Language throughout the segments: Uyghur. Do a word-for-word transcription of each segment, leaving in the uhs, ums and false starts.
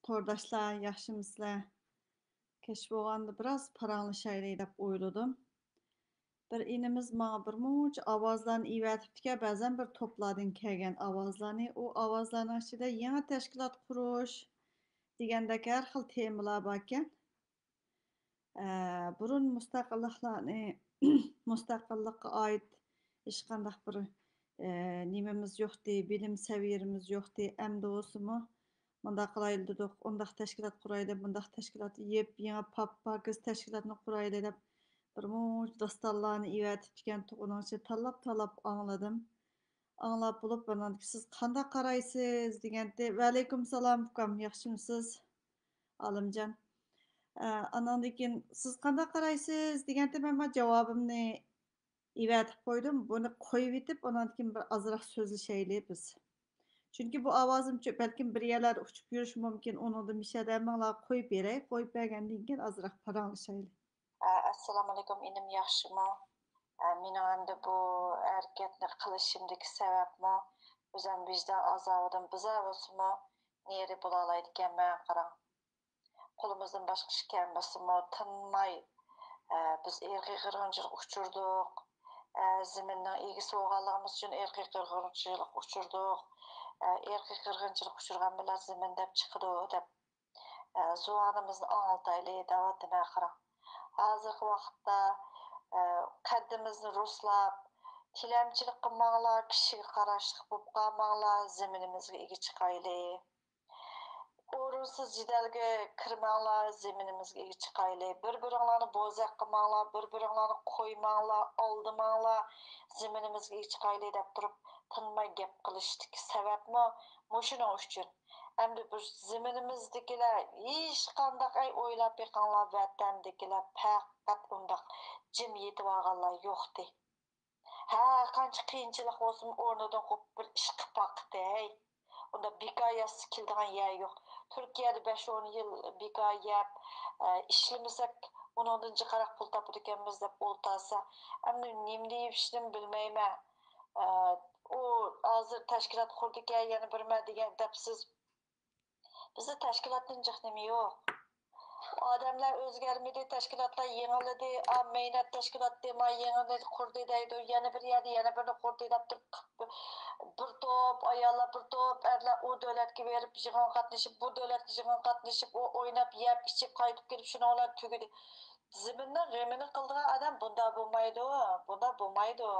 قورداشلار، ياخشىمۇسىلەر؟ كەچ بولغاندا بىراز پاراڭلىشايلى دەپ ئويلىدىم. بىر ئىنىمىز ماڭا بىر مۇنچە ئاۋازلارنى ئېۋەتىپتىكەن، بەزەن بىر توپلاردىن كەلگەن ئاۋازلارنى. ئۇ ئاۋازلارنىڭ ئىچىدە يېڭى تەشكىلات قۇرۇش دېگەندەك ھەر خىل تېمىلار باركەن. ئە، بۇرۇن مۇستەقىللىقلارنى، مۇستەقىللىققا ئائىت ھېچقانداق بىر، ئە، نېمىمىز يوقتى، بىلىم سەۋىيەمىز يوقتى. ئەمدى بولسىمۇ مۇنداق قىلايلى دېدۇق، ئۇنداق تەشكىلات قۇرايلى، بۇنداق تەشكىلات، يېپ-يېڭى پاپ-پاكىز تەشكىلاتنى قۇرايلى دەپ بىر مۇنچە داستانلارنى ئېۋەتىپتىكەن، ئۇنىڭ ئىچىدە تاللاپ-تاللاپ ئاڭلىدىم. ئاڭلاپ بولۇپ، ئاناندىن كېيىن، «سىز قانداق قارايسىز؟» دېگەنتى. «ۋەئەلەيكۇم سالام، ئۇكام، ياخشىمۇسىز، ئالىمجان؟» ئە، ئاناندىن كېيىن، «سىز قانداق قارايسىز؟» دېگەنتى، مەن ما جاۋابىمنى ئېۋەتىپ قويدۇم. بۇنى قويۇۋېتىپ، ئاناندىن كېيىن بىر ئازراق سۆزلىشەيلى بىز. چۈنكى بۇ ئاۋازىم چۆ-، بەلكىم بىر يەرلەردە ئۇچۇپ يۈرۈشى مۇمكىن. ئۇنىڭدىن مىشەدە ماڭلا قويۇپ بېرەي. قويۇپ بەرگەندىن كېيىن ئازراق پاراڭلىشايلى. ئە، ئەسسالامۇئەلەيكۇم، ئىنىم، ياخشىمۇ؟ ئە، مېنىڭ ئەمدى بۇ ھەرىكەتنى قىلىشىمدىكى سەۋەبمۇ ئۆزۈم ۋىجدان ئازابىدىن بىزار بولسىمۇ نېرى بولالايدىكەنمەن، قاراڭ. قولىمىزدىن باشقا ئىش كەلمىسىمۇ تىنماي، ئە، بىز ئىرقىي قىرغىنچىلىققا ئۇچرىدۇق. ئە، زېمىننىڭ ئىگىسى بولغانلىقىمىز ئۈچۈن ئىرقىي قىرغىنچىلىققا ئۇچرىدۇق. ئە، ئىرقىي قىرغىنچىلىققا ئۇچرىغان مىللەت زېمىن دەپ چىقىدۇ دەپ، ئە، زۇۋانىمىزنى ئاڭلىتايلى دەۋاتىمەن، قاراڭ. ھازىرقى ۋاقىتتا، ئە، قەددىمىزنى رۇسلاپ، تىلەمچىلىك قىلماڭلار، كىشىگە قاراشلىق بولۇپ قالماڭلار، زېمىنىمىزگە ئىگە چىقايلى. ئورۇنسىز جېدەلگە كىرمەڭلار، زېمىنىمىزگە ئىگە چىقايلى. بىر-بىرىڭلارنى بوزەك قىلماڭلار، بىر-بىرىڭلارنى قويماڭلار، ئالدىماڭلار، زېمىنىمىزگە ئىگە چىقايلى دەپ تۇرۇپ، تىنماي گەپ قىلىشتىكى سەۋەبمۇ مۇشۇنىڭ ئۈچۈن. ئەمدى بىر زېمىنىمىزدىكىلەر ھېچقانداق، ئەي، ئويلاپ بېقىڭلار، ۋەتەندىكىلەر پەقەت ئۇنداق جىم يېتىۋالغانلار يوقتى. ھەر قانچە قىيىنچىلىق بولسىمۇ، ئورنىدىن قوپۇپ بىر ئىش قىلىپ باقتى، ھەي. ئۇنداق بىكار ياتسا كېلىدىغان يەر يوق. تۈركىيەدە بەش-ئون يىل بىكار يەپ، ئە، ئىشلىمىسەك، ئۇنىڭدىن جىقراق پۇل تاپىدىكەنمىز دەپ ئولتۇرسا، ئەمدى نېمە دېيىشنىمۇ بىلمەيمەن. ئە، ئۇ ھازىر تەشكىلات قۇردىكەن، يەنە بىرمە دېگەن دەپ سىز بىزدە تەشكىلاتتىن جىق نېمە يوق. ئادەملەر ئۆزگەرمىدى، تەشكىلاتلار يېڭىلىدى. ئا، مەينەت تەشكىلاتى ما يېڭىنى قۇردى دەيدۇ، يەنە بىر يەردە يەنە بىرنى قۇردى دەپ تۇرۇپ، بىر توپ ئاياللار، بىر توپ ئەرلەر ئۇ دۆلەتكە بېرىپ يىغىنغا قاتنىشىپ، بۇ دۆلەتكە يىغىنغا قاتنىشىپ، ئۇ ئويناپ، يەپ، ئىچىپ، قايتىپ كېلىپ، شۇنىڭ بىلەن تۈگىدى. زېمىننىڭ غېمىنى قىلىدىغان ئادەم بۇنداق بولمايدۇ، بۇنداق بولمايدۇ.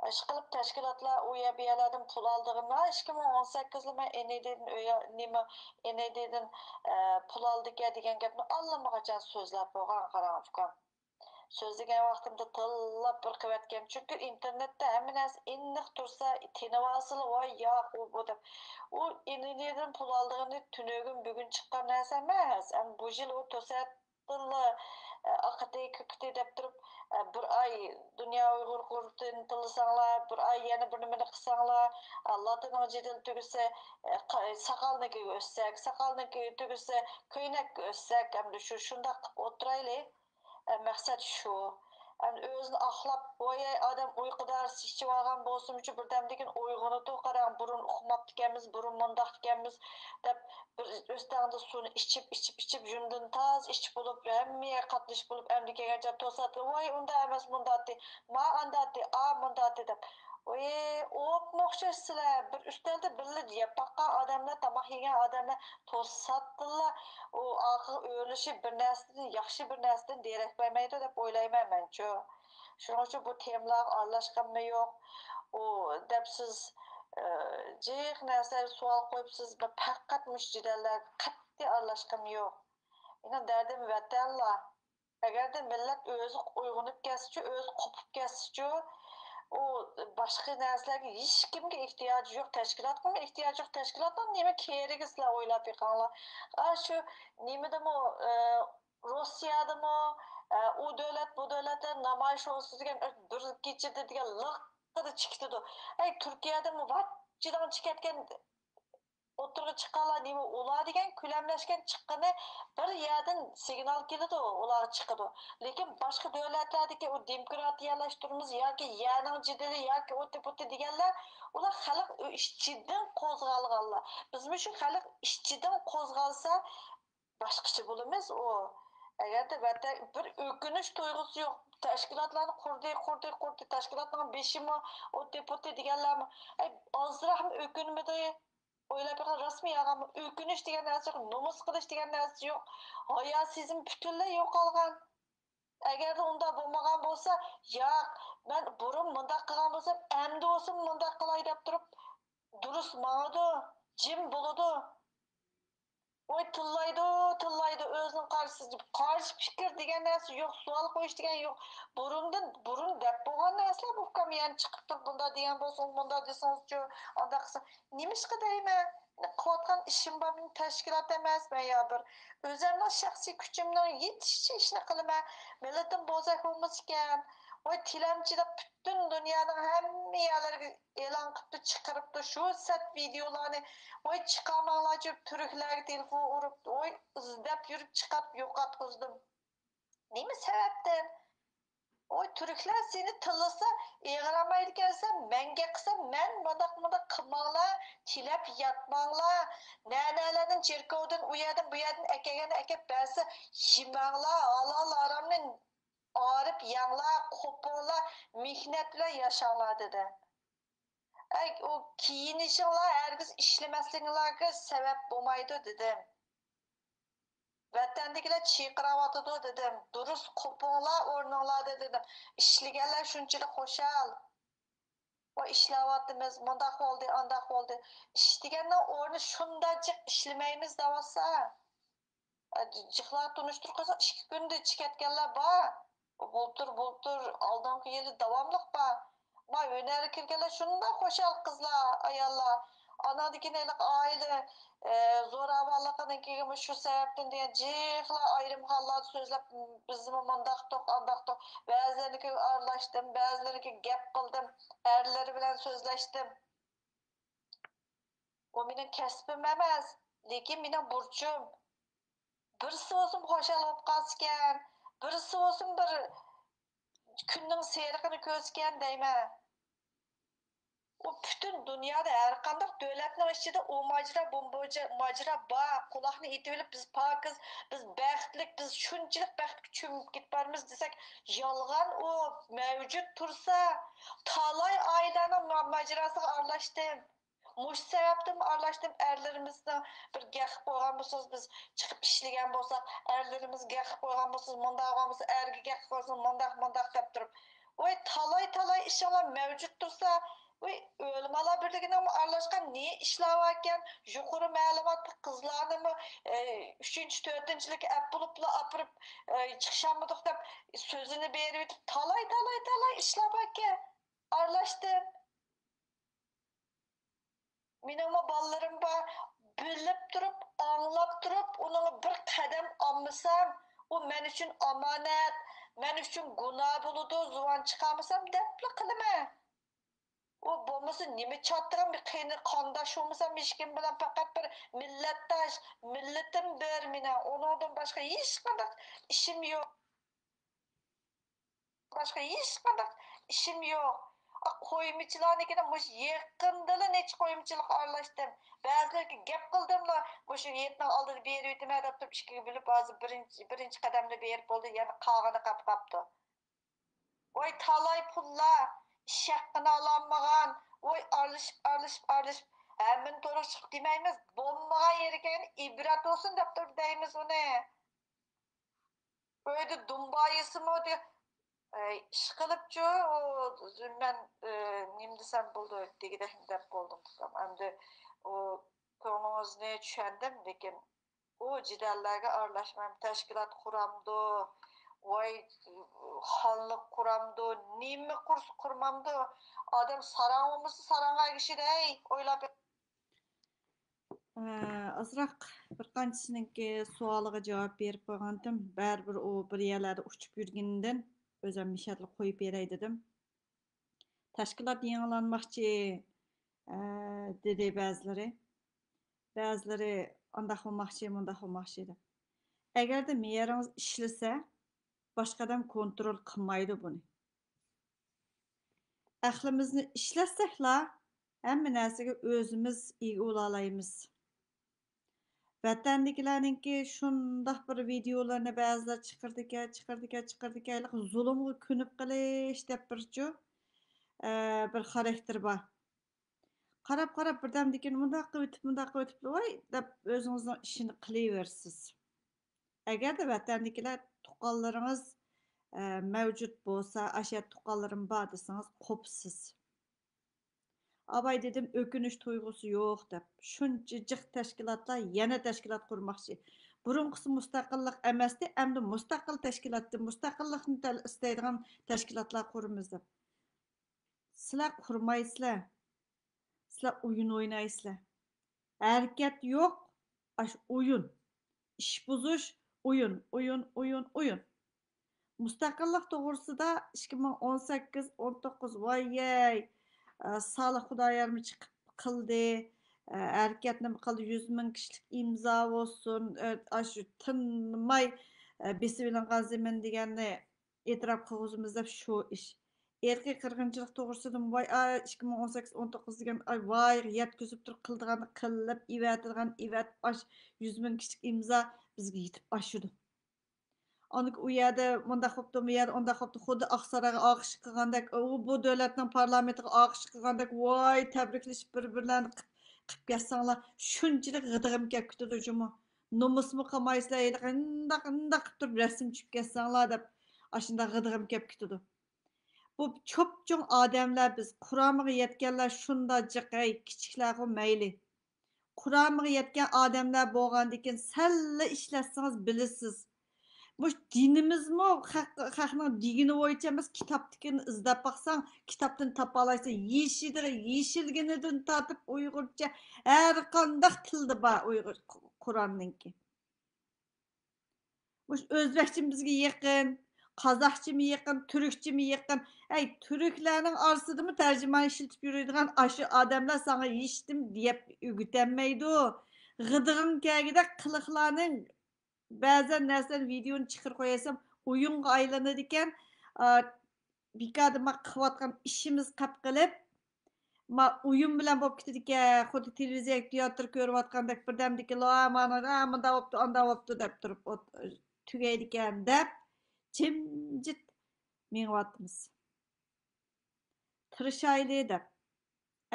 ئىشقىلىپ، تەشكىلاتلار ئۇ يەر، بۇ يەرلەردىن پۇل ئالىدىغىنىغا، ئىككى مىڭ ئون سەككىزدە مەن ئېنىدىن ئۆي، نېمە، ئېنىدىن، ئە، پۇل ئالىدىكەن دېگەن گەپنى ئاللىماقاچان سۆزلەپ بولغان، قاراڭ، ئۇكام. سۆزلىگەن ۋاقتىمدا تىللاپ بىر قىلىۋەتكەن. چۈنكى ئىنتېرنېتتا ھەممە نەرسە ئېنىق تۇرسا، تېنىۋالسىلا، ۋاي، ياق، ئۇ، بۇ دەپ. ئۇ ئېنىدىن پۇل ئالىدىغىنى تۈنۈگۈن، بۈگۈن چىققان نەرسە ئەمەس. ئەمدى بۇ يىل ئۇ توسات بىللا، ئە، ئاقىتى، كۆكىتى دەپ تۇرۇپ، ئە، بىر ئاي دۇنيا ئۇيغۇر قۇرۇلتىيىنى تىللىساڭلار، بىر ئاي يەنە بىر نېمىنى قىلساڭلار، ئە، لاتىنىڭ جېدىلى تۈگىسە، ئە، قا-، ساقالنىڭكىگە ئۆتسەك، ساقالنىڭكىگە تۈگىسە، كۆينەككە ئۆتسەك، ئەمدى شۇ، شۇنداق قىلىپ ئولتۇرايلى. ئە، مەقسەت شۇ. ئەمدى ئۆزىنى ئاقلاپ، ۋاي، ئادەم ئۇيقۇدار ئىچىۋالغان بولسىمۇچۇ، بىردەمدىن كېيىن ئويغىنىدۇ، قاراڭ، بۇرۇن ئۇقماپتىكەنمىز، بۇرۇن مۇنداقتىكەنمىز دەپ، بىر ئۆستەڭدە سۇنى ئىچىپ، ئىچىپ، ئىچىپ، يۇمدىن تازا ئىچىپ بولۇپ، ھەممە يەرگە قاتنىشىپ بولۇپ، ئەمدى كەلگەنچە توساتتى، ۋاي، ئۇنداق ئەمەس، مۇنداقتى، ما ئانداقتى، ئا مۇنداقتى دەپ. ۋاي، ئوپمۇ ئوخشاش سىلەر، بىر ئۈستەلدە بىللە يەپ باققان ئادەملەر، تاماق يېگەن ئادەملەر توساتتىنلا ئۇ ئارقىغا ئۆرۈلۈشۈپ، بىر نەرسىدىن، ياخشى بىر نەرسىدىن دېرەك بەرمەيدۇ دەپ ئويلايمەن مەنچۇ. شۇنىڭ ئۈچۈن بۇ تېمىلارغا ئارىلاشقانمۇ يوق. ئۇ دەپ سىز، ئى، جىق نەرسىلەرگە سوئال قويۇپ، سىز پەقەت مۇشۇ جېدەللەرگە قەتئىي ئارىلاشقىنىم يوق. مېنىڭ دەردىم ۋەتەنلا. ئەگەردە مىللەت ئۆزى ئويغىنىپ كەتسىچۇ، ئۆزى قوپۇپ كەتسىچۇ، ئۇ باشقا نەرسىلەرگە ھېچكىمگە ئېھتىياجى يوق، تەشكىلاتقىمۇ ئېھتىياجى يوق. تەشكىلاتنىڭ نېمە كېرىكى، سىلەر ئويلاپ بېقىڭلار. ئا، شۇ نېمىدىمۇ، ئى، روسىيەدىمۇ، ئە، ئۇ دۆلەت، بۇ دۆلەتلەر نامايىش بولسۇن دېگەن، بىر كېچىدە دېگەن لىققىدە چىقىدۇ. ئەي، تۈركىيەدىمۇ ۋاججىداڭ چىقىۋەتكەن، ئوتتۇرىغا چىققانلار نېمە؟ ئۇلار دېگەن كۆلەملەشكەن چىققىنى بىر يەردىن سىگنال كېلىدۇ، ئۇلارغا چىقىدۇ. لېكىن باشقا دۆلەتلەردىكى ئۇ دېموكراتىيەلەشتۈرىمىز ياكى يەرنىڭ جېدىلى ياكى ئۇتى پۇتى دېگەنلەر، ئۇلار خەلق ئىچىدىن قوزغالغانلار. بىزمۇ شۇ خەلق ئىچىدىن قوزغالسا، باشقىچە بولىمىز ئۇ. ئەگەردە ۋەتەن بىر ئۆكۈنۈش تۇيغۇسى يوق، تەشكىلاتلارنى قۇردى، قۇردى، قۇردى، تەشكىلاتنىڭ بېشىمۇ، ئۇتى پۇتى دېگەنلەرمۇ، ئەي، ئازراقمۇ ئۆكۈنمىدى؟ ئويلاپ بېقىڭ، راستمۇ يالغانمۇ؟ ئۆكۈنۈش دېگەن نەرسە يوق، نومۇس قىلىش دېگەن نەرسە يوق، ھاياسىزم پۈتۈنلەي يوقالغان. ئەگەردە ئۇنداق بولمىغان بولسا، ياق، مەن بۇرۇن مۇنداق قىلغان بولسام، ئەمدى بولسىمۇ مۇنداق قىلاي دەپ تۇرۇپ، دۇرۇس ماڭىدۇ، جىم بولىدۇ. ۋاي، تىللايدۇ، تىللايدۇ، ئۆزىنىڭ قارشىسى، قارشى پىكىر دېگەن نەرسە يوق، سوئال قويۇش دېگەن يوق. بۇرۇندىن، بۇرۇن دەپ بولغان نەرسىلەر بۇ ئۇكام يەنە چىقىپ تۇرۇپ، بۇنداق دېگەن بولسىڭىز، مۇنداق دېسىڭىزچۇ، ئانداق قىلسا، نېمىشقا دەيمەن؟ قىلىۋاتقان ئىشىم بار، مېنىڭ تەشكىلات ئەمەس، مەن يا بىر ئۆزۈمنىڭ شەخسىي كۈچۈمنىڭ يېتىشىچە ئىشنى قىلىمەن. مىللىتىم بوزەك بولمىسىكەن. ۋاي، تىلەمچىلىك پۈتۈن دۇنيانىڭ ھەممە يەرلىرىگە ئېلان قىپتۇ، چىقىرىپتۇ شۇ سەت ۋىدىيولارنى. ۋاي، چىقارماڭلار دەپ تۈركلەرگە تېلېفون ئۇرۇپ، ۋاي، ئىزدەپ يۈرۈپ چىقارىپ يوقاتقۇزدۇم. نېمە سەۋەبتىن؟ ۋاي، تۈركلەر سېنى تىللىسا، ئېغىرامايدىكەنسەن، مەن گەپ قىلسام، مەن مۇنداق، مۇنداق قىلماڭلار، تىلەپ ياتماڭلار، نەنەلەردىن، چېركاۋدىن، ئۇ يەردىن، بۇ يەردىن ئەكەلگەننى ئەكەپ بەرسە، يېمەڭلار، ھالال ھارامنى ئايرىپ يەڭلار، قوپۇڭلار، مېھنەت بىلەن ياشاڭلار، دېدى. ئەي، ئۇ كىيىنىشىڭلار ھەرگىز ئىشلىمەسلىكىڭلارغا سەۋەب بولمايدۇ، دېدىم. ۋەتەندىكىلەر چىرقىراۋاتىدۇ، دېدىم. دۇرۇس قوپۇڭلار ئورنۇڭلاردا، دېدىم. ئىشلىگەنلەر شۇنچىلىك خۇشال. ۋاي، ئىشلەۋاتىمىز، مۇنداق بولدى، ئانداق بولدى. ئىش دېگەننىڭ ئورنى شۇنداق جىق ئىشلىمەيمىز دەۋاتسا. جىقلار تونۇشتۇرۇپ قويسا، ئىككى كۈندە چىقىۋەتكەنلەر بار. بۇلتۇر، بۇلتۇر، ئالدىنقى يىلى داۋاملىق بار. ما ھۈنەرگە كىرگەنلەر شۇنداق خۇشال قىزلار، ئاياللار. ئاناندىن كېيىن ھېلىقى ئائىلە، ئە، زوراۋانلىقىنىڭكىگە مۇشۇ سەۋەبتىن دېگەن جىقلا ئايرىم ھاللاردا سۆزلەپ، بىزمۇ مۇنداقتۇق، ئانداقتۇق. بەزىلىرىنىڭكىگە ئارىلاشتىم، بەزىلىرىنىڭكىگە گەپ قىلدىم، ئەرلىرى بىلەن سۆزلەشتىم. ئۇ مېنىڭ كەسپىم ئەمەس، لېكىن مېنىڭ بۇرچۇم. بىرسى بولسۇن خۇشال بولۇپ قالسىكەن، بىرسى بولسۇن بىر كۈننىڭ سېرىقىنى كۆرسىكەن دەيمەن. ئۇ پۈتۈن دۇنيادا ھەرقانداق دۆلەتنىڭ ئىچىدە ئۇ ماجىرا، بۇ ماجىرا بار. قۇلاقنى ئېتىۋېلىپ، بىز پاكىز، بىز بەختلىك، بىز شۇنچىلىك بەختكە چۆمۈپ كېتىپ بارىمىز دېسەك، يالغان ئۇ. مەۋجۇت تۇرسا، تالاي ئائىلەنىڭ ما-، ماجىراسىغا ئارىلاشتىم. مۇشۇ سەۋەبتىن ئارىلاشتىم، ئەرلىرىمىزنىڭ بىر گەپ قىلىپ قويغان بولسىڭىز، بىز چىقىپ ئىشلىگەن بولساق، ئەرلىرىمىز گەپ قىلىپ قويغان بولسا، مۇنداق بولغان بولسا، ئەرگە گەپ قىلىپ قويسا، مۇنداق، مۇنداق دەپ تۇرۇپ. ۋاي، تالاي، تالاي ئىشىڭلار مەۋجۇت تۇرسا، ۋاي، ئۆلىمالار بىرلىكىنىڭمۇ ئارىلاشقان نى ئىشلار باركەن، يۇقىرى مەلۇماتلىق قىزلارنىمۇ، ئە، ئۈچىنچى، تۆتىنچىلىككە ئەپ بولۇپلا ئاپىرىپ، ئە، چىقىشالمىدۇق دەپ سۆزىنى بېرىۋېتىپ، تالاي، تالاي، تالاي ئىشلار باركەن. ئارىلاشتىم. مېنىڭمۇ بالىلىرىم بار. بىلىپ تۇرۇپ، ئاڭلاپ تۇرۇپ، ئۇنىڭغا بىر قەدەم ئالمىسام، ئۇ مەن ئۈچۈن ئامانەت، مەن ئۈچۈن گۇناھ بولىدۇ، زۇۋان چىقارمىسام دەپلا قىلىمەن. ئۇ بولمىسا نېمە چاتىقىم، بىر قېنى قانداش بولمىسام ھېچكىم بىلەن، پەقەت بىر مىللەتداش، مىللىتىم بىر مېنىڭ، ئۇنىڭدىن باشقا ھېچقانداق ئىشىم يوق. باشقا ھېچقانداق ئىشىم يوق. ئا، قويمىچىلارنىڭكىدە مۇشۇ يېقىندىلا نەچچە قويمىچىلىققا ئارىلاشتىم. بەزىلىرىگە گەپ قىلدىملا، مۇشۇ ھېيتنىڭ ئالدىدا بېرىۋېتىمەن دەپ تۇرۇپ، ئىككىگە بۆلۈپ، ھازىر بىرىنچى، بىرىنچى قەدەمنى بېرىپ بولدى، يەنە قالغىنى قاپ قاپتۇ. ۋاي، تالاي پۇللار، ئىش ھەققىنى ئالالمىغان، ۋاي، ئارىلىشىپ، ئارىلىشىپ، ئارىلىشىپ، ھەممىنى تورغا چىقىپ دېمەيمىز، بولمىغان يېرىگە يەنە ئىبرەت بولسۇن دەپ تۇرۇپ دەيمىز ئۇنى. ئۆيدە دۇمبايىسىمۇ دېگەن، ئەي، ئىشقىلىپچۇ، ئۇ، مەن، ئى، نېمە دېسەم بولىدۇ، دېگۈدەك دەپ بولدۇم، ئۇكام. ئەمدى ئۇ كۆڭلىڭىزنى چۈشەندىم، لېكىن ئۇ جېدەللەرگە ئارىلاشمايمەن. تەشكىلات قۇرامدۇ، ۋاي، خانلىق قۇرامدۇ، نېمە قۇرسا قۇرمامدۇ؟ ئادەم ساراڭ بولمىسا، ساراڭغا ئەگىشىدۇ، ھەي، ئويلاپ بېقىڭ. ئە، ئازراق بىر قانچىسىنىڭكى سوئالىغا جاۋاب بېرىپ قويغانتىم. بەرىبىر ئۇ بىر يەرلەردە ئۇچۇپ يۈرگىنىدىن ئۆزۈم مىشەتلا قويۇپ بېرەي دېدىم. تەشكىلات يېڭىلانماقچى، ئە، دېدى بەزىلىرى. بەزىلىرى ئانداق بولماقچى، مۇنداق بولماقچى دەپ. ئەگەردە مېيەرىڭىز ئىشلىسە، باشقا ئادەم كونترول قىلمايدۇ بۇنى. ئەقلىمىزنى ئىشلەتسەكلا، ھەممە نەرسىگە ئۆزىمىز ئىگە بولالايمىز. ۋەتەندىكىلەرنىڭكى شۇنداق بىر ۋىدىيولىرىنى بەزىلەر چىقىرىدىكەن، چىقىرىدىكەن، چىقىرىدىكەن، ھېلىقى زۇلۇمغا كۆنۈپ قېلىش دەپ بىرچۇ، ئە، بىر خاراكتېر بار. قاراپ، قاراپ، بىردەمدىن كېيىن مۇنداق قىلىۋېتىپ، مۇنداق قىلىۋېتىپ، ۋاي دەپ ئۆزىڭىزنىڭ ئىشىنى قىلىۋېرىسىز. ئەگەردە ۋەتەندىكىلەر تۇغقانلىرىڭىز، ئە، مەۋجۇت بولسا، ئاشۇ يەردە تۇغقانلىرىم بار دېسىڭىز، قوپىسىز. ئاباي دېدىم، ئۆكۈنۈش تۇيغۇسى يوق دەپ. شۇنچە جىق تەشكىلاتلار يەنە تەشكىلات قۇرماقچى. بۇرۇنقىسى مۇستەقىللىق ئەمەستى، ئەمدى مۇستەقىل تەشكىلاتتىن مۇستەقىللىقنى تەل-، ئىستەيدىغان تەشكىلاتلار قۇرىمىز دەپ. سىلەر قۇرمايسىلەر. سىلەر ئويۇن ئوينايسىلەر. ھەرىكەت يوق، ئاشۇ ئويۇن. ئىش بۇزۇش، ئويۇن، ئويۇن، ئويۇن، ئويۇن. مۇستەقىللىق توغرىسىدا ئىككى مىڭ ئون سەككىز، ئون توققۇز، ۋاييەي، ئە، سالىھ خۇدايارمۇ چىقىپ قىلدى، ئە، ھەرىكەتنى قىلدى، يۈز مىڭ كىشىلىك ئىمزا بولسۇن، ئە، ئاشۇ تىنماي، ئە، بېسىۋېلىنغان زېمىن دېگەننى ئېتىراپ قىلغۇزىمىز دەپ شۇ ئىش. ئىرقىي قىرغىنچىلىق توغرىسىدىمۇ ۋاي، ئا، ئىككى مىڭ ئون سەككىز، ئون توققۇز دېگەن، ئاي، ۋاي، يەتكۈزۈپ تۇرۇپ قىلىدىغاننى قىلىپ، ئېۋەتىدىغان ئېۋەتىپ، ئاش، يۈز مىڭ كىشىلىك ئىمزا بىزگە يېتىپ ئاشىدۇ. ئاندىن ئۇ يەردە مۇنداق بوپتۇ، بۇ يەردە ئۇنداق بوپتۇ، خۇددى ئاقسارايغا ئالقىش قىلغاندەك، ئۇ بۇ دۆلەتنىڭ پارلامېنتىغا ئالقىش قىلغاندەك، ۋاي، تەبرىكلىشىپ بىر-بىرلەرنى قىپ، قىپ كەتسەڭلار، شۇنچىلىك غىدىقىم كەپ كېتىدۇ جۇمۇ. نومۇسمۇ قالمايسىلەر، ھېلىقى ئىنداق، ئىنداق قىپ تۇرۇپ رەسىم چۈشۈپ كەتسەڭلار دەپ، ئاشۇنداق غىدىقىم كەپ كېتىدۇ. بۇ چوپچوڭ ئادەملەر بىز، قۇرامىغا يەتكەنلەر شۇنداق جىق، ھەي، كىچىكلەرغۇ مەيلى. قۇرامىغا يەتكەن ئادەملەر بولغاندىكىن سەللا ئىشلەتسىڭىز بىلىسىز. مۇشۇ دىنىمىزمۇ خەق-، خەقنىڭ دېگىنى بويىچە ئەمەس، كىتابتىكىنى ئىزدەپ باقساڭ، كىتابتىن تاپالايسەن. يېشىدىغا-، يېشىلگىنىدىن تارتىپ ئۇيغۇرچە ھەر قانداق تىلدا بار ئۇيغۇر قۇرئاننىڭكى. مۇشۇ ئۆزبەكچىمۇ بىزگە يېقىن، قازاقچىمۇ يېقىن، تۈركچىمۇ يېقىن. ئەي، تۈركلەرنىڭ ئارىسىدىمۇ تەرجىمانى ئىشلىتىپ يۈرىدىغان ئاشۇ ئادەملەر ساڭا ھېچنېمە دەپ ئۆگىتەلمەيدۇ. غىدىقىڭ كەلگۈدەك قىلىقلارنى، بەزەن نەرسىلەرنى، ۋىدىيونى چىقىرىپ قويايسەن، ئويۇنغا ئايلىنىدىكەن. ئا، بىكاردا ما قىلىۋاتقان ئىشىمىز قاپ قىلىپ، ما ئويۇن بىلەن بولۇپ كېتىدىكەن، خۇددى تېلېۋىزىيەدىكى تىياتىر كۆرۈۋاتقاندەك، بىردەمدىكىلا مانا، ھە، مۇنداق بوپتۇ، ئانداق بوپتۇ دەپ تۇرۇپ ئوت-، تۈگەيدىكەن دەپ، جىمجىت مېڭىۋاتىمىز. تىرىشايلى دەپ.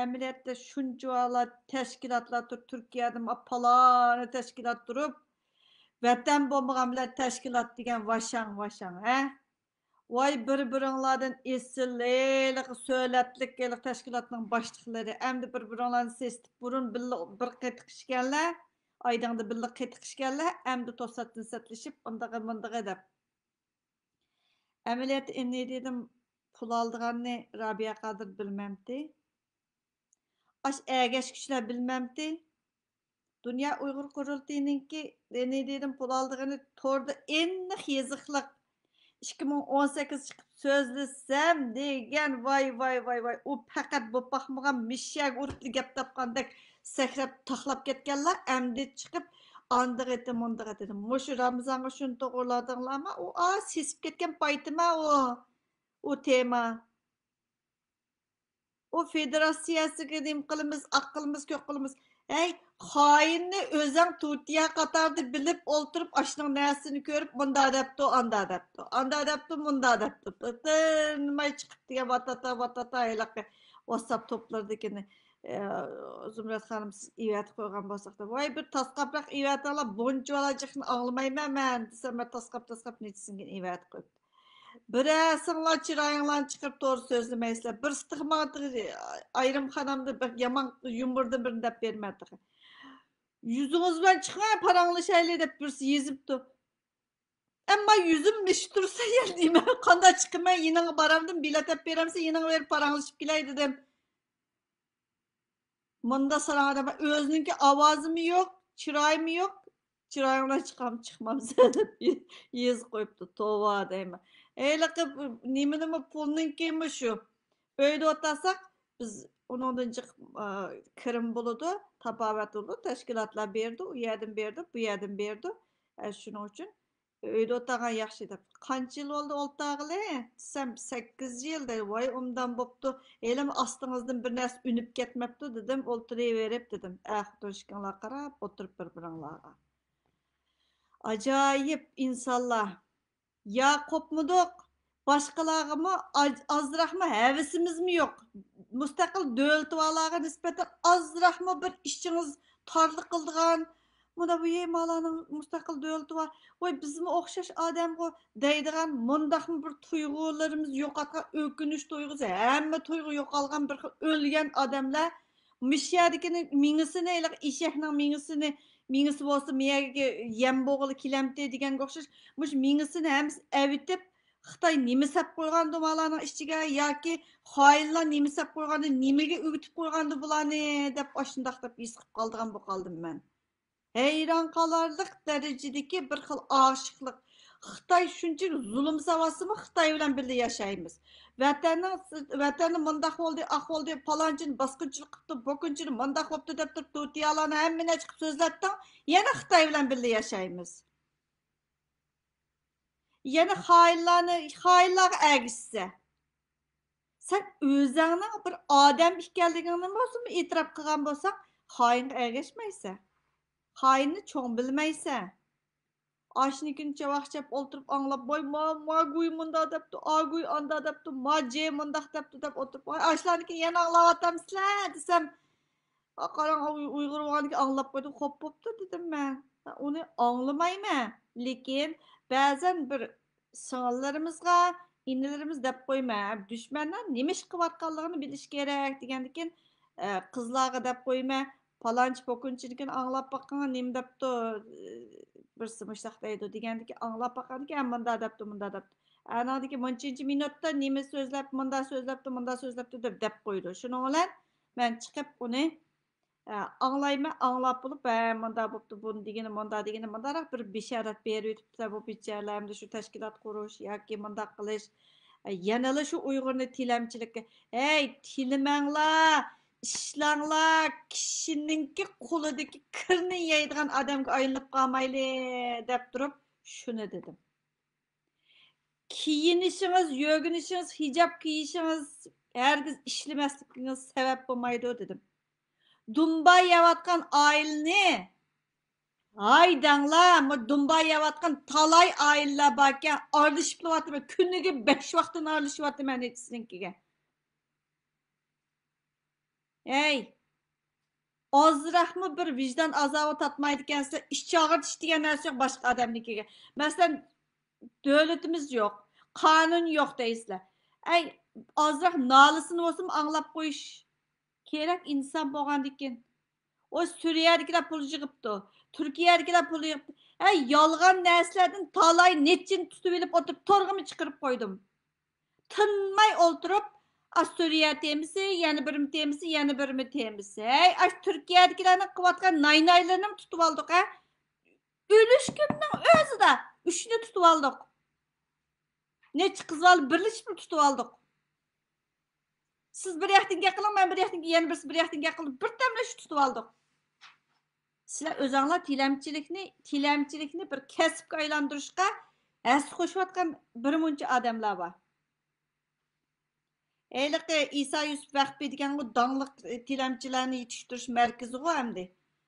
ئەمەلىيەتتە شۇنچىۋالا تەشكىلاتلار تۇرۇپ، تۈركىيەدىمۇ پالانى تەشكىلات تۇرۇپ، ۋەتەن بولمىغان بىلەن تەشكىلات دېگەن ۋاشاڭ، ۋاشاڭ، ھە؟ ۋاي، بىر-بىرىڭلاردىن ئېسىل، ھېلىقى سۆلەتلىك، ھېلىقى تەشكىلاتنىڭ باشلىقلىرى، ئەمدى بىر-بىرىڭلارنى سېسىتىپ، بۇرۇن بىللە بىر قېتىق ئىچكەنلەر، ئايدىڭدا بىللە قېتىق ئىچكەنلەر، ئەمدى توساتتىن سەتلىشىپ، ئاندىغى، مۇندىغى دەپ. ئەمەلىيەتتە ئىنى دېدىم، پۇل ئالىدىغاننى رابىيە قادىر بىلمەمتى. ئاش ئەگەشكۈچىلەر بىلمەمتى. دۇنيا ئۇيغۇر قۇرۇلتىيىنىڭكى ئىنى دېدىم، پۇل ئالىدىغىنى توردا ئېنىق يېزىقلىق. ئىككى مىڭ ئون سەككىز چىقىپ سۆزلىسەم دېگەن، ۋاي، ۋاي، ۋاي، ۋاي. ئۇ پەقەت بوپاقمىغان مىششەگە ئۇرۇپ گەپ تاپقاندەك سەكرەپ تاقلاپ كەتكەنلەر، ئەمدى چىقىپ ئاندىغىتى مۇندىغىتى. مۇشۇ رامىزانغا شۇنى توغرىلايدىغانلارمۇ، ئۇ، ئا، سېسىپ كەتكەن پايتىما ئۇ، ئۇ تېما. ئۇ فېدېراتسىيەسىگە نېمە قىلىمىز، ئاق قىلىمىز، كۆك قىلىمىز. ھەي، خائىننى ئۆزەڭ تۇتىيا قاتاردا بىلىپ ئولتۇرۇپ، ئاشۇنىڭ نەرسىنى كۆرۈپ، مۇندا دەپتۇ، ئاندا دەپتۇ، ئاندا دەپتۇ، مۇندا دەپتۇ. تىنماي چىقىپ دېگەن ۋاتاتا، ۋاتاتا ھېلىقى ۋاتساپ توپلىرىدىكىنى، ئە، زۇمرەت خانىم، سىز ئېۋەتىپ قويغان بولساق دەپ. ۋاي، بىر تاسقاپراق ئېۋەتىڭلار، بۇنچىۋالا جىقنى ئاڭلىمايمەن مەن، دېسەم، مەن تاسقاپ، تاسقاپ نەچچىسىنى ئېۋەتىپ قويۇپتۇ. بىرەرسىڭلار چىرايىڭلارنى چىقىرىپ توغرا سۆزلىمەيسىلەر. بىرسى تېخى ماڭا تېخى ئايرىم خانامدا بىر يامان يۇمۇردىن بىرنى دەپ بېرىمەن تېخى. يۈزىڭىز بىلەن چىقىڭ، پاراڭلىشايلى دەپ بىرسى يېزىپتۇ. ئەمما يۈزۈم مىشى تۇرسا يەنە نېمە؟ قانداق چىقىمەن؟ يېنىڭغا بارامدىم، بېلەت ئەپ بېرەمسەن، يېنىڭغا بېرىپ پاراڭلىشىپ كېلەي دېدىم. مۇندا ساراڭ ئادەم، ئۆزىنىڭكى ئاۋازىمۇ يوق، چىرايىمۇ يوق. چىرايىڭ بىلەن چىقام، چىقمامسەن دەپ يېزىپ قويۇپتۇ. توۋا دەيمەن. ھېلىقى نېمىنىمۇ، پۇلنىڭكىمۇ شۇ. ئۆيدە ئولتۇرساق، بىز ئۇنىڭدىن جىق، ئا، كىرىم بولىدۇ. تاپاۋەت بولىدۇ. تەشكىلاتلار بېرىدۇ، ئۇ يەردىن بېرىدۇ، بۇ يەردىن بېرىدۇ. ئە، شۇنىڭ ئۈچۈن ئۆيدە ئولتۇرغان ياخشى دەپ. قانچە يىل بولدى ئولتۇرغىلى دېسەم، سەككىز يىل دەيدۇ. ۋاي، ئوبدان بوپتۇ. ھېلىمۇ ئاستىڭىزدىن بىر نەرسە ئۈنۈپ كەتمەپتۇ دېدىم، ئولتۇرۇۋېرىپ دېدىم. ئەر-خوتۇن ئىككىڭلار قاراپ ئولتۇرۇپ بىر-بىرىڭلارغا. ئاجايىپ ئىنسانلار. يا قوپمىدۇق، باشقىلارغىمۇ ئاز-، ئازراقمۇ ھەۋىسىمىزمۇ يوق. مۇستەقىل دۆلىتى بارلارغا نىسبەتەن ئازراقمۇ بىر ئىچىڭىز تارلىق قىلىدىغان، مۇندا بۇ، «ھەي، مالارنىڭ مۇستەقىل دۆلىتى بار، ۋاي، بىزمۇ ئوخشاش ئادەمغۇ» دەيدىغان مۇنداقمۇ بىر تۇيغۇلىرىمىز يوقاتقان، ئۆكۈنۈش تۇيغۇسى، ھەممە تۇيغۇ يوقالغان بىر خىل ئۆلگەن ئادەملەر مۇشۇ يەردىكىنى مېڭىسىنى، ھېلىقى ئېشەكنىڭ مېڭىسىنى، مېڭىسى بولسا مېيەگە يەم بولغىلى كېلەمتى دېگەنگە ئوخشاش، مۇشۇ مېڭىسىنى ھەممىسى ئەۋېتىپ، خىتاي نېمە سەپ قويغاندۇ مالارنىڭ ئىچىگە ياكى خائىنلار نېمە سەپ قويغاندۇ، نېمىگە ئۆگىتىپ قويغاندۇ بۇلارنى دەپ ئاشۇنداق دەپ ھېس قىلىپ قالىدىغان بولۇپ قالدىم مەن. ھەيران قالارلىق دەرىجىدىكى بىر خىل ئاشىقلىق. خىتاي شۇنچىلىك زۇلۇم سالىۋاتسىمۇ، خىتاي بىلەن بىللە ياشايمىز. ۋەتەننىڭ، ۋەتەندە مۇنداق بولدى، ئاق بولدى، پالانچىنى باسقۇنچىلىق قىپتۇ، بۇكۇنچىنى مۇنداق بوپتۇ دەپ تۇرۇپ، تۇتىيالارنى ھەممىنى ئاچىقىپ سۆزلەتتىڭ، يەنە خىتاي بىلەن بىللە ياشايمىز. يەنە خائىنلارنى، خائىنلارغا ئەگىشسە. سەن ئۆزۈڭنىڭ بىر ئادەم ئىكەنلىكىڭنى بولسىمۇ ئېتىراپ قىلغان بولساڭ، خائىنغا ئەگەشمەيسەن. خائىننى چوڭ بىلمەيسەن. ئاشنىكىنى چاۋاك چەپ ئولتۇرۇپ ئاڭلاپ، ۋاي، ما، ما گۇي مۇندا دەپتۇ، ئا گۇي ئاندا دەپتۇ، ما جې مۇنداق دەپتۇ دەپ ئولتۇرۇپ، ۋاي، ئاشلارنىكىنى يەنە ئاڭلاۋاتامسىلەر دېسەم، «ئا، قاراڭ، ئۇ-، ئۇيغۇر بولغاندىكىن ئاڭلاپ قويدۇم، خوپ بوپتۇ» دېدىم مەن. ئۇنى ئاڭلىمايمەن. لېكىن بەزەن بىر سىڭىللىرىمىزغا، ئىنىلىرىمىز دەپ قويىمەن. دۈشمەننىڭ نېمە ئىش قىلىۋاتقانلىقىنى بىلىش كېرەك دېگەندىكىن، ئە، قىزلارغا دەپ قويىمەن. پالانچى پوكۇنچىنىڭكىنى ئاڭلاپ باققىن، نېمە دەپتۇ، بىرسى مۇشۇنداق دەيدۇ دېگەندىكىن ئاڭلاپ باققاندىكىن، ھە، مۇنداق دەپتۇ، مۇنداق دەپتۇ. ئانىڭدىكى مۇنچىنچە مىنۇتتا نېمە سۆزلەپ، مۇنداق سۆزلەپتۇ، مۇنداق سۆزلەپتۇ دەپ، دەپ قويىدۇ. شۇنىڭ بىلەن مەن چىقىپ ئۇنى، ئە، ئاڭلايمەن، ئاڭلاپ بولۇپ، ھە، مۇنداق بوپتۇ، بۇنى دېگىنى مۇنداق دېگىنى مۇنداقراق بىر بېشارەت بېرىۋېتىپتۇ بۇ بىچارىلەر، ئەمدى شۇ تەشكىلات قۇرۇش ياكى مۇنداق قىلىش، ئە، يەنىلا شۇ ئۇيغۇرنى تىلەمچىلىككە، ھەي، تىلىمەڭلار، ئىشلەڭلار، كىشىنىڭكى قولىدىكى كىرنى يەيدىغان ئادەمگە ئايلىنىپ قالمايلى، دەپ تۇرۇپ شۇنى دېدىم. كىيىنىشىڭىز، يۆگىنىشىڭىز، ھىجاب كىيىشىڭىز ھەرگىز ئىشلىمەسلىكىڭىز سەۋەب بولمايدۇ، دېدىم. دۇمبا يەۋاتقان ئائىلىنى، ھاي دەڭلار، مۇ دۇمبا يەۋاتقان تالاي ئائىلىلەر باركەن، ئارىلىشىپلىۋاتىمەن، كۈنىگە بەش ۋاقتىن ئارىلىشىۋاتىمەن ھېچسىنىڭكىگە. ھەي، ئازراقمۇ بىر ۋىجدان ئازابى تارتمايدىكەنسىلەر، ئىچ ئاغرىتىش دېگەن نەرسە يوق باشقا ئادەمنىڭكىگە. مەسىلەن، دۆلىتىمىز يوق، قانۇن يوق دەيسىلەر. ئەي، ئازراق نالىسىنى بولسىمۇ ئاڭلاپ قويۇش كېرەك ئىنسان بولغاندىكىن. ئۇ سۈرىيەدىكىلەر پۇل يىغىپتۇ، تۈركىيەدىكىلەر پۇل يىغىپتۇ. ھەي، يالغان نەرسىلەردىن تالاي نەچچىنى تۇتۇۋېلىپ ئولتۇرۇپ، تورغىمۇ چىقىرىپ قويدۇم. تىنماي ئولتۇرۇپ، ئا، سۈرىيە تېمىسى، يەنە بىرمە تېمىسى، يەنە بىرمە تېمىسى. ھەي، ئاشۇ تۈركىيەدىكىلەرنىڭ قىلىۋاتقان ناينايلىرىنىمۇ تۇتۇۋالدۇق، ھە. ئۆلۈش كۈنىنىڭ ئۆزىدە ئۈچنى تۇتۇۋالدۇق. نەچچە قىز بالا بىرلىشىپلا تۇتۇۋالدۇق. سىز بىر ياقتىن گەپ قىلىڭ، مەن بىر ياقتىن، يەنە بىرسى بىر ياقتىن گەپ قىلىپ، بىردەملا شۇ تۇتۇۋالدۇق. سىلەر ئۆزۈڭلار تىلەمچىلىكنى، تىلەمچىلىكنى بىر كەسىپكە ئايلاندۇرۇشقا ھەسسە قوشۇۋاتقان بىر مۇنچە ئادەملەر بار. ھېلىقى ئىسا يۈسۈپ ۋەخپى دېگەنغۇ داڭلىق تىلەمچىلەرنى يېتىشتۈرۈش مەركىزىغۇ ئەمدى.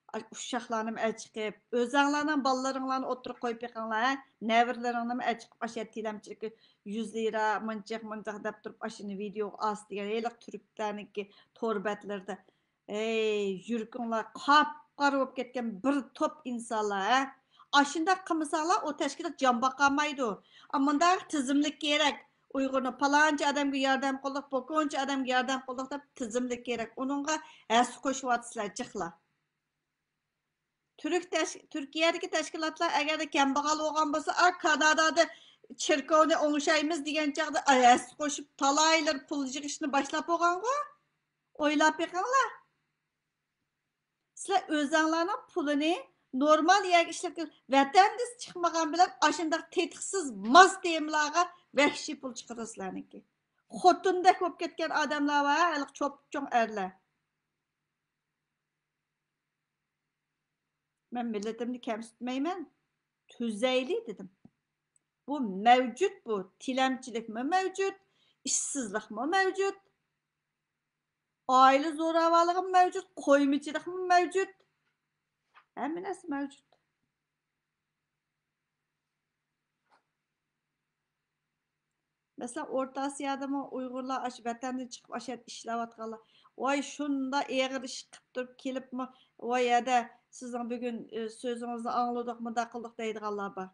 ئاي، ئۇششاقلارنىمۇ ئەچىقىپ، ئۆزەڭلارنىڭ بالىلىرىڭلارنى ئوتتۇرىغا قويۇپ بېقىڭلار، ھە؟ نەۋرىلىرىڭنىمۇ ئەچىقىپ، ئاشۇ يەردە تىلەمچىلىككە يۈز لىرا، مۇنچىق، مۇنچاق دەپ تۇرۇپ، ئاشۇنى ۋىدېئوغا ئاس دېگەن ھېلىقى تۈركلەرنىڭكى تور بەتلىرىدە. ھەي، يۈرىكىڭلار قاپقارا بولۇپ كەتكەن بىر توپ ئىنسانلار، ھە؟ ئاشۇنداق قىلمىساڭلار، ئۇ تەشكىلات جان باقالمايدۇ. ئا، مۇنداق تىزىملىك كېرەك. ئۇيغۇرنى پالانچە ئادەمگە ياردەم قىلدۇق، پوكونچە ئادەمگە ياردەم قىلدۇق دەپ تىزىملىك كېرەك. ئۇنىڭغا ھەسسە قوشۇۋاتىسىلەر، جىقلا. تۈرك تەش-، تۈركىيەدىكى تەشكىلاتلار ئەگەردە كەمبەغەل بولغان بولسا، ئا، كانادادا چېركاۋنى ئوڭشايمىز دېگەن چاغدا، ئا، ھەسسە قوشۇپ، تالايلىرى پۇل يىغىشنى باشلاپ بولغانغۇ. ئويلاپ بېقىڭلار. سىلەر ئۆزەڭلارنىڭ پۇلىنى نورمال يەرگە ئىشلەتكىلى، ۋەتەندىن چىقمىغان بىلەن ئاشۇنداق تېتىقسىز ماس تېمىلارغا ۋەھشىي پۇل چىقىدۇ سىلەرنىڭكى. خوتۇندەك بولۇپ كەتكەن ئادەملەر بار، ھېلىقى چوپچوڭ ئەرلەر. مەن مىللىتىمنى كەمسىتمەيمەن، تۈزەيلى دېدىم. بۇ مەۋجۇت بۇ. تىلەمچىلىكمۇ مەۋجۇت، ئىشسىزلىقمۇ مەۋجۇت، ئائىلە زوراۋانلىقىمۇ مەۋجۇت، قويمىچىلىقمۇ مەۋجۇت. ھەممە نەرسە مەۋجۇت. مەسىلەن، ئورتا ئاسىيادىمۇ ئۇيغۇرلار ئاشۇ ۋەتەندىن چىقىپ ئاشۇ يەردە ئىشلەۋاتقانلار، ۋاي شۇنداق ئېغىر ئىش قىپ تۇرۇپ كېلىپمۇ، ۋاي ھەدە سىزنىڭ بۈگۈن ئى، سۆزىڭىزنى ئاڭلىدۇق، مۇنداق قىلدۇق دەيدىغانلار بار.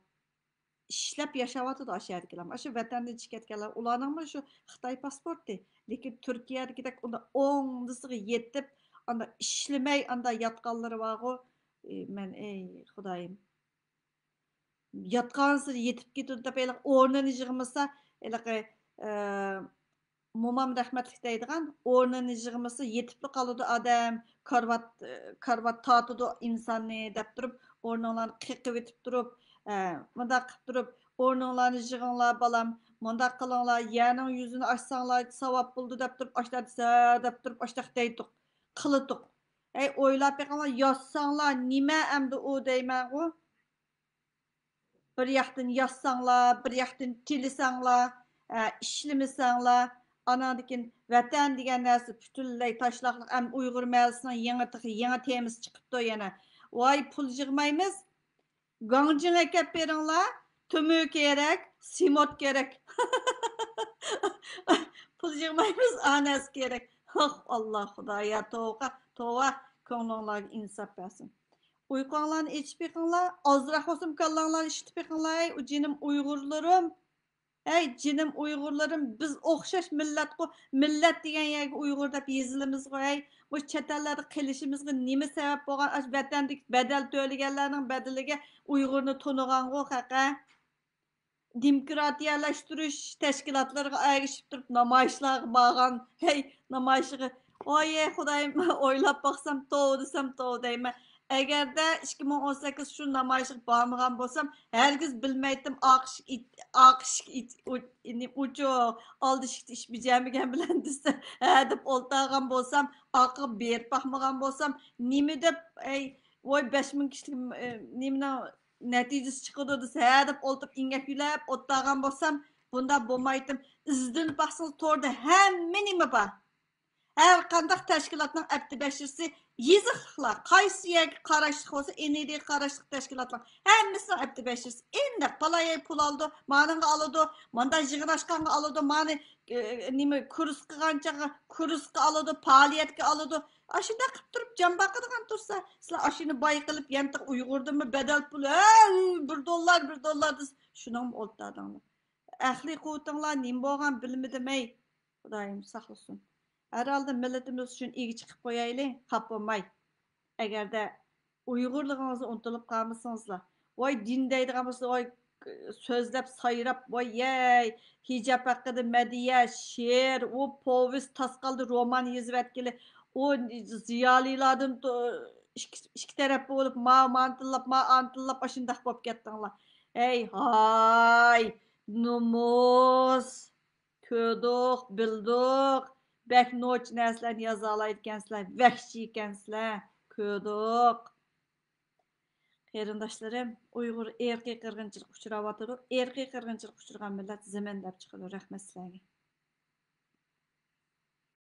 ئىشلەپ ياشاۋاتىدۇ ئاشۇ يەردىكىلەر. ئاشۇ ۋەتەندىن چىقىپ كەتكەنلەر، ئۇلارنىڭمۇ شۇ خىتاي پاسپورتى. لېكىن تۈركىيەدىكىدەك ئۇنداق ئوڭدىسىغا يېتىپ، ئانداق ئىشلىمەي، ئانداق ياتقانلىرى بارغۇ. ئى، مەن، ئەي خۇدايىم. ياتقانسېرى يېتىپ كېتىدۇ دەپ، ھېلىقى ئورنىنى يىغمىسا، ھېلىقى، ئە، مومام رەھمەتلىك دەيدىغان، ئورنىنى يىغمىسا يېتىپلا قالىدۇ ئادەم، كارىۋات، كارىۋات تارتىدۇ ئىنساننى دەپ تۇرۇپ، ئورنۇڭلارنى قېقىۋېتىپ تۇرۇپ، ئە، مۇنداق قىلىپ تۇرۇپ، ئورنۇڭلارنى يىغىڭلار بالام، مۇنداق قىلىڭلار، يەرنىڭ يۈزىنى ئاچساڭلار ساۋاب بولىدۇ دەپ تۇرۇپ، ئاشۇنداق دېسە دەپ تۇرۇپ، ئاشۇنداق دەيتتۇق، قىلىتتۇق. ھەي، ئويلاپ بېقىڭلار، يازساڭلار نېمە ئەمدى ئۇ دەيمەنغۇ. بىر ياقتىن يازساڭلار، بىر ياقتىن تىلىسەڭلار، ئە، ئىشلىمىسەڭلار، ئاناندىن كېيىن ۋەتەن دېگەن نەرسە پۈتۈنلەي تاشلاقلىق. ئەم ئۇيغۇر مەھەللىسىنىڭ يېڭى تېخى يېڭى تېمىسى چىقىپتۇ يەنە. ۋاي پۇل يىغمايمىز، گاڭجىڭ ئەكەپ بېرىڭلار، تۆمۈر كېرەك، سېمونت كېرەك. پۇل يىغمايمىز، ئا نەرسە كېرەك. ئاھ، ئاللا، خۇدايا، توۋا، توۋا، كۆڭلۈڭلارغا ئىنساپ بەرسۇن. ئۇيقۇڭلارنى ئېچىپ بېقىڭلار، ئازراق بولسىمۇ كاللاڭلارنى ئىشلىتىپ بېقىڭلار، ئەي، ئۇ جېنىم ئۇيغۇرلىرىم. ئەي، جېنىم ئۇيغۇرلىرىم، بىز ئوخشاش مىللەتقۇ، مىللەت دېگەن يەرگە ئۇيغۇر دەپ يېزىلىمىزغۇ، ئەي. مۇشۇ چەت ئەللەردە قېلىشىمىزغا نېمە سەۋەب بولغان؟ ئاشۇ ۋەتەندىكى بەدەل تۆلىگەنلەرنىڭ بەدىلىگە ئۇيغۇرنى تونۇغانغۇ، خەقە. دېموكراتىيەلەشتۈرۈش تەشكىلاتلىرىغا ئەگىشىپ تۇرۇپ نامايىشلارغا بارغان، ھەي، نامايىشىغا، ۋايە خۇدايىم، ئويلاپ باقسام، توۋا دېسەم، توۋا دەيمەن. ئەگەردە ئىككى مىڭ ئون سەككىز شۇ نامايىشقا بارمىغان بولسام، ھەرگىز بىلمەيتتىم، ئاق ئىشىك ئىت-، ئاق ئىشىك ئىت-، ئۇ-، ئۇچۇق، ئالدى ئىشىكتە ئىش بېجەرمىگەن بىلەن دېسە، ھە دەپ ئولتۇرغان بولسام، ئارقىغا بېرىپ باقمىغان بولسام، نېمە دەپ، ئەي، ۋاي، بەش مىڭ كىشىلىك، ئە، نېمىنىڭ نەتىجىسى چىقىدۇ دېسە، ھە دەپ ئولتۇرۇپ ئىڭەكلەپ ئولتۇرغان بولسام، بۇنداق بولمايتتىم. ئىزدىنىپ باقسىڭىز، توردا ھەممە نېمە بار. ھەر قانداق تەشكىلاتنىڭ ئەپتى بەشىرىسى يېزىقلىقلار، قايسى يەرگە قاراشلىق بولسا، ئېنىدىغا قاراشلىق تەشكىلاتلار ھەممىسىنىڭ ئەپتى بەشىرىسى ئېنىق. پالايەي پۇل ئالىدۇ، مانىڭغا ئالىدۇ، ماندا يىغىناشقانغا ئالىدۇ، مانى، ئە، نېمە، كۇرس قىلغان چاغغا كۇرسقا ئالىدۇ، پائالىيەتكە ئالىدۇ. ئاشۇنداق قىلىپ تۇرۇپ جان باقىدىغان تۇرسا، سىلەر ئاشۇنى باي قىلىپ، يانتىق ئۇيغۇردىنمۇ بەدەل پۇل، ھە، بىر دوللار، بىر دوللار دېسە، شۇنىڭمۇ ئولتۇردۇڭلار. ئەقلىي قۇۋۋىتىڭلار نېمە بولغان بىلمىدىم، ھەي. خۇدايىم ساقلىسۇن. ھەر ھالدا مىللىتىمىز ئۈچۈن ئىگە چىقىپ قويايلى، خاپا بولماي. ئەگەردە ئۇيغۇرلۇقىڭىزنى ئۇنتۇلۇپ قالمىسىڭىزلا، ۋاي دىن دەيدىغان بولسا، ۋاي سۆزلەپ سايراپ، ۋاي يەي، ھىجاب ھەققىدە مەدھىيە، شېئىر، ئۇ پوۋېست، تاسقالدا رومان يېزىۋەتكىلى، ئۇ زىيالىيلاردىن تو-، ئىككى، ئىككى تەرەپ بولۇپ، ما مانى تىللاپ، ما ئانى تىللاپ، ئاشۇنداق بولۇپ كەتتىڭلار. ھەي، ھاي، نومۇس! كۆردۇق، بىلدۇق، بەك نوچى نەرسىلەرنى يازالايدىكەنسىلەر، ۋەھشىي ئىكەنسىلەر، كۆردۇق. قېرىنداشلىرىم، ئۇيغۇر ئىرقىي قىرغىنچىلىققا ئۇچراۋاتىدۇ. ئىرقىي قىرغىنچىلىققا ئۇچرىغان مىللەت زېمىن دەپ چىقىدۇ. رەھمەت سىلەرگە.